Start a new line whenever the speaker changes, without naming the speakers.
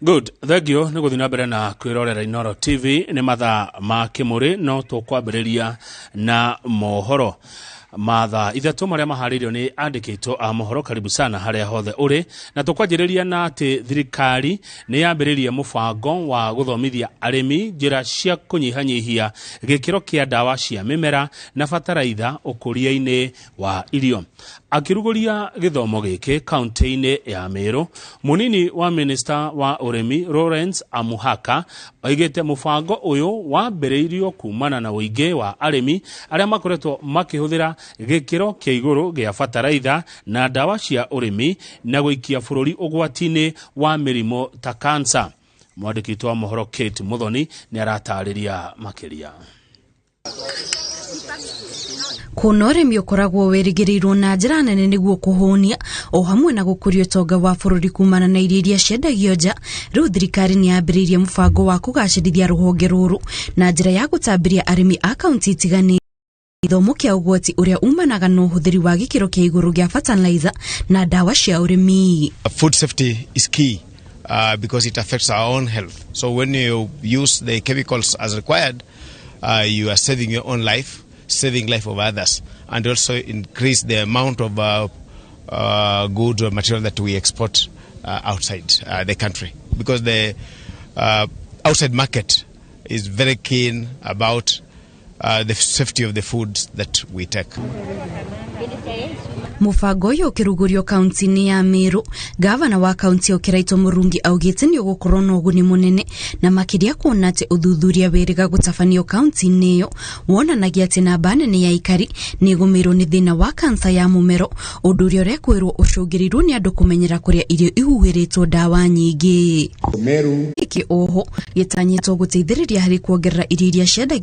Good, thengio nĩ gũthiĩ na mbere na kwĩrorera Inooro TV. Nĩ mathaa ma kĩmũrĩ, no tũkwambĩrĩria na mohoro ma thaa 3 marĩa maharĩirio nĩ andĩkĩtwo a mohoro. Karibu sana harĩa hothe ũrĩ, na tũkwanjĩrĩria na atĩ thirikari nĩ yambĩrĩrie mũbango wa gũthomithia arĩmi njĩra cia kũnyihanyihia gĩkĩro kĩa ndawa cia mĩmera na bataraitha ũkũria-inĩ wa irio. Akĩrugũria gĩthomo gĩkĩ kaunti-inĩ ya Meru, mũnini wa minista wa ũrĩmi Lawrence Amuhaka oigĩte mũbango ũyũ wambĩrĩirio kumana na ũingĩ wa arĩmi arĩa makoretwo makĩhũthĩra gĩkĩro kĩa igũrũ gĩa bataraitha na ndawa cia ũrĩmi na gũikia bũrũri ũgwati-inĩ wa mĩrimũ ta kansa. Mwandĩki witũ wa mohoro Kate Muthoni nĩ aratarĩria makĩria.
Kuona ũrĩmi ũkoragwo wĩrĩgĩrĩirwo na njĩra nene nĩguo kũhũnia o hamwe na gũkũria ũtonga wa bũrũri kumana na irio iria ciendagio nja, rĩu thirikari nĩ yambĩrĩirie mũbango wa kũgacĩrithia rũhonge rũrũ na njĩra ya gũtambĩria arĩmi a kaunti itiganĩte gĩthomo kĩa ũgwati ũrĩa umanaga na ũhũthĩri wa gĩkĩro kĩa igũrũ gĩa fertilizer na ndawa cia ũrĩmi.
Food safety is key because it affects our own health. So when you use the chemicals as required, you are saving your own life, saving life of others, and also increase the amount of goods or material that we export outside the country. Because the outside market is very keen about the safety of the foods that we take.
Mũbango ũyũ ũkĩrugũrio kaunti-inĩ ya Meru, gavana wa kaunti ĩyo Kiraito Murungi augĩte nĩ ũgũkorwo na ũguni mũnene na makĩria kuona atĩ ũthuthuria wĩrĩga gũtabanio kaunti-inĩ ĩyo wonanagia atĩ namba nene ya aikari nĩ ĩgũmĩirwo nĩ thĩna wa kansa ya mũmero, ũndũ ũrĩa ũrekwĩrwo ũcũngĩrĩirwo nĩ andũ kũmenyera kũrĩa irio ihuhĩrĩtwo ndawa nyingĩ.
Meru.
Gĩkĩ oho gĩtanyĩtwo gũteithĩrĩria harĩ kuongerera irio iria ciendagio.